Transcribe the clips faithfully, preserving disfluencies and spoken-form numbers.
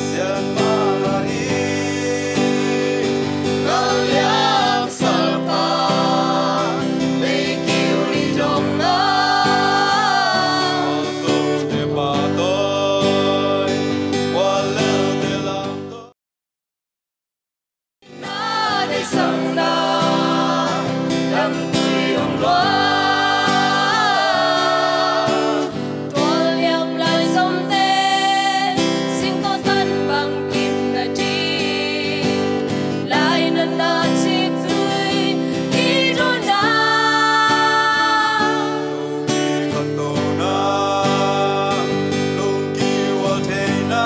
Sianmah a ding ngal liang salpa, leikiu i dong na, Khualzungte pahtawi, khuallelte lamtawi. Na deihsakna lampi hong luah. Tual liam lai zomte singkung tan bangkim nading, lainatna ciktui i donna. Lungki khantohna, lungki hualtheihna.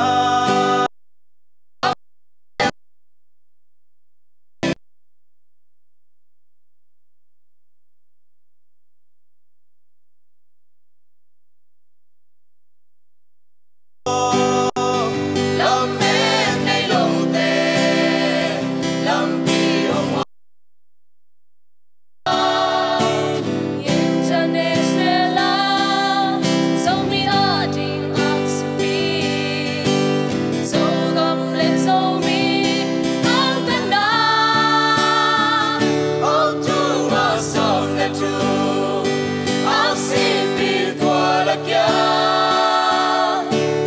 Lamen nei lote lampi hong International a Zomi a ding aksipi, Zogam le Zomi a tanna, October sawm le thum aksipi tua lakia,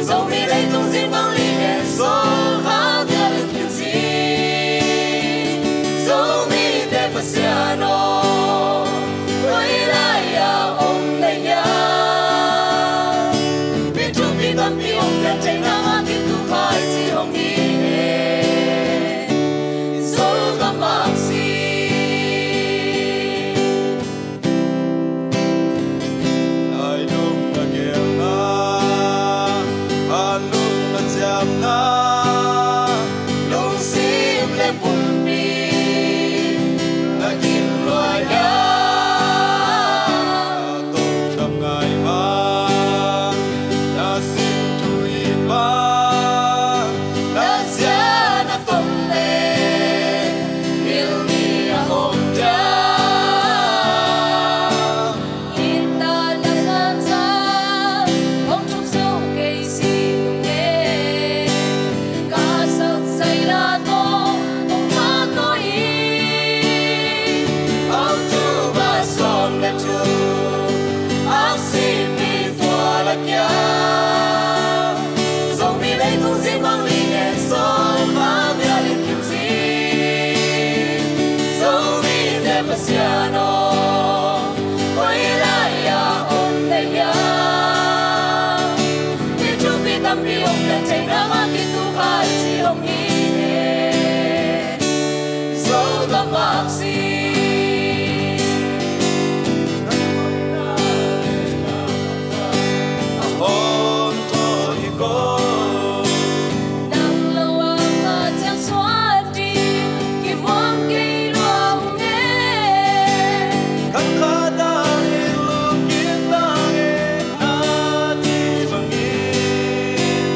Zomi leitung zing bang lian Sawlkha Via Lim Kim Cing, Zomite Pasian aw, koi lai-a om na hiam? Mi thupi tampi om pian theih nang a kitu khai ci hong hi hen. Zogam aksi. Laidung na gelna, a nung na ciamna, lungsim le pumpi na kin luai a, tongdam ngai ma, na sin tui pa, na zia na tom le, mil ni a om dia. Inn ta dan an za, hong thuk zo kei si nung e. Ka sak sai la to, hong ma ko i. October sawm le thum, aksipi tua lakia, Zomi leitung zing bang lian Sawlkha Via Lim Kim Cing, Zomite Pasian aw, koi lai-a om na hiam? Mi thupi tampi om pian theih nang a kitu khai ci hong hi hen. Zogam aksi. Hong tawh hi ko. Nang lo a ka ciang suan ding kimuang kei lua ung e. Khang khat a i lungkim ta e, na ci bangin.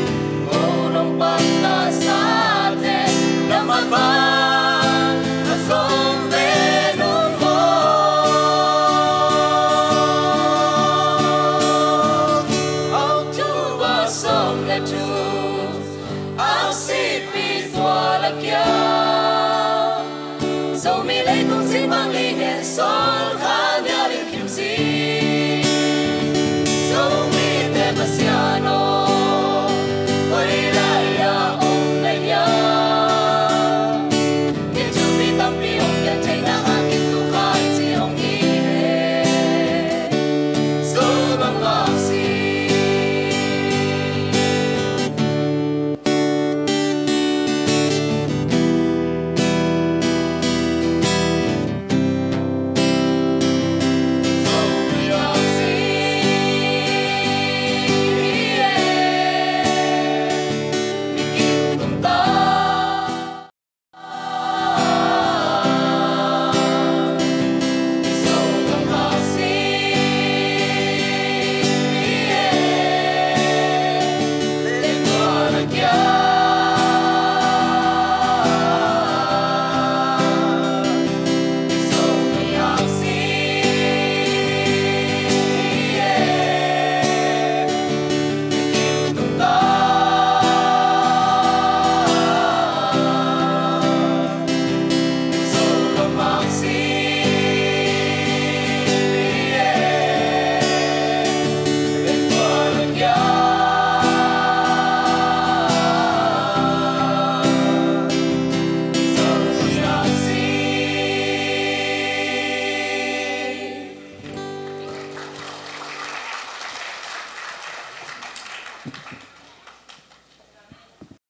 Ko nong pang ka sate, na mat bang na zong ve nung maw. October sawm le thum, aksipi tua lakia, Zomi leitung zing bang lian Sawlkha Via Lim Kim Cing.